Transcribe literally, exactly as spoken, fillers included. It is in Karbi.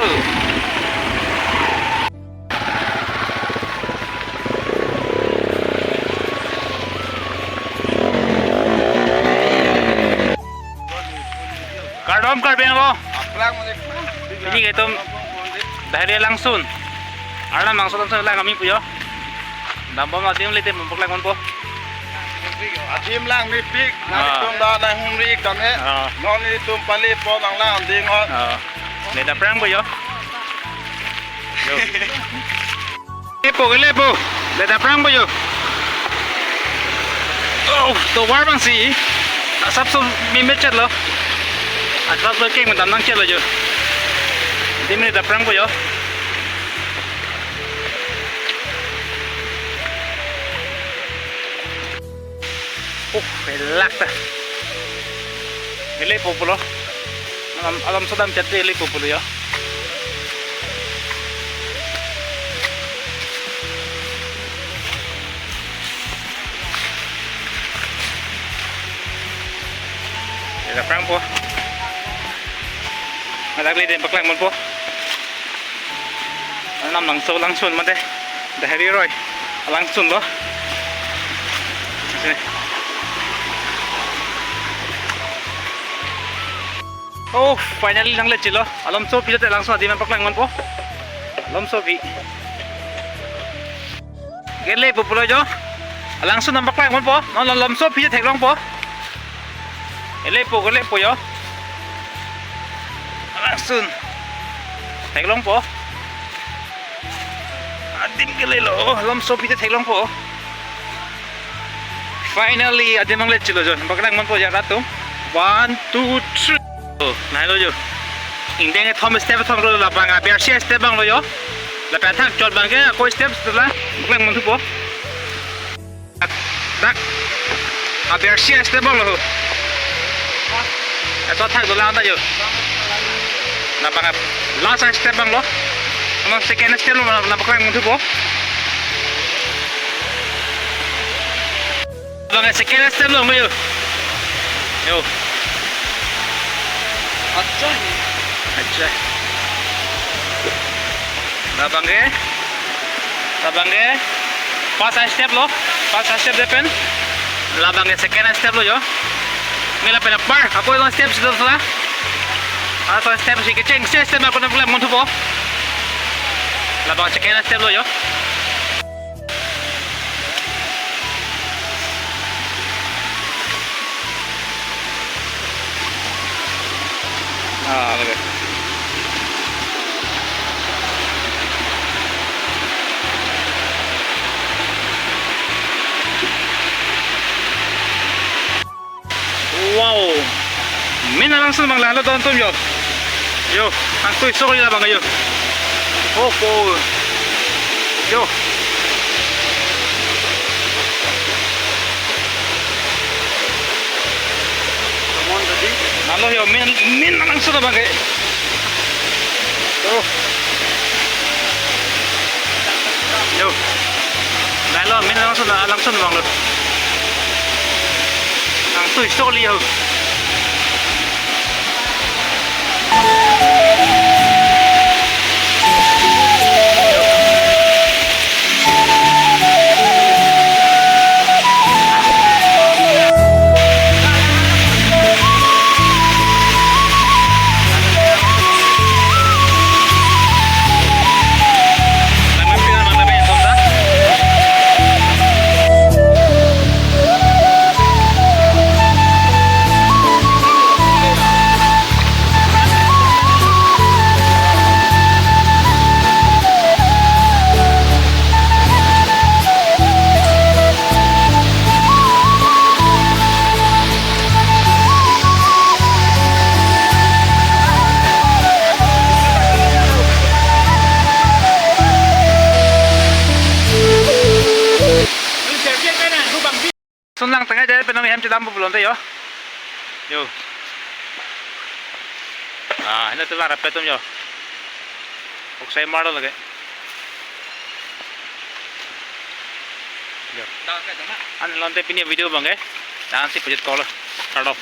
Kardom Karbi Anglong. Pini itum Dahari alangsun. Arnam alangsun alangsun lang kami pu jo. Dambom adim le te mempaklang ponpo. Adim lang mepik, Ah. nelitum da nanghumri kame. Ah. Non nelitum pali po lang lang ding ot. Ah. Le daprang pu jo. Jo. Lepo, lepo. Le daprang pu jo. Oh, tovar abang si. Asapso mimit chetlo. Asapso keng mentam nangchetlo jo. Adim le daprang pu jo. Uh, elak ta. Lepo pulo. Alam, alam sodam chat lepo pulo jo. Daprang po. Malak le te paklang ponpo. Arnam alangsun alangsun mate. Dahari aroi alangsun lo. Sini. Oh, finally nanglet chilo. Alam so pilo te alangsun adim nangpaklang ponpo. Alam so pi. Gele po pulo jo. Alangsun nangpaklang ponpo. Non alam so pi theklongpo. Gele po, gele po jo. Alangsun theklongpo. Adim gele lo, alam so pi theklongpo. Finally, adim nanglet chilo jo. Nangpaklang ponpo jo rat atum. One, two, three. Oh, nai lo jo. Ingdeng ethom step ethom lo, labang aber si step abang lo jo. Lapen athak chot abang ke ako step setelah nangpaklang ponthupo. Dak. Aber si step abang lo. Eto thak dolang ta jo. Labang last step abang lo. Amang second step lo, nangpaklang ponthupo. Labang second step lo jo. Jo. Acha. Acha. Labang ke, labang ke first step lo, first step depen. Labang ke second step lo jo. Mila pela par, ako lo step silo sala. First step si kecheng, step step ako nangpaklang ponthupo. Labang second step lo jo. Ah, lagi. Wow. Min alangsun abang la lo don atum jo. Jo, angtui sok li labang jo. Oh, po. Jo. Nalo jo, min, min alangsun abang ke. Oh. Jo. Nai lo, min alangsun, alangsun abang lo. Angtui sok li ho. Sun lang tangkai jai penang hem chedam pulo te jo. Jo. Ah, hina tu lang rap atum jo. Oksai mar lo lagi. Jo. An lonte pini video abang ke. Dan si pajut kolo. Kardom.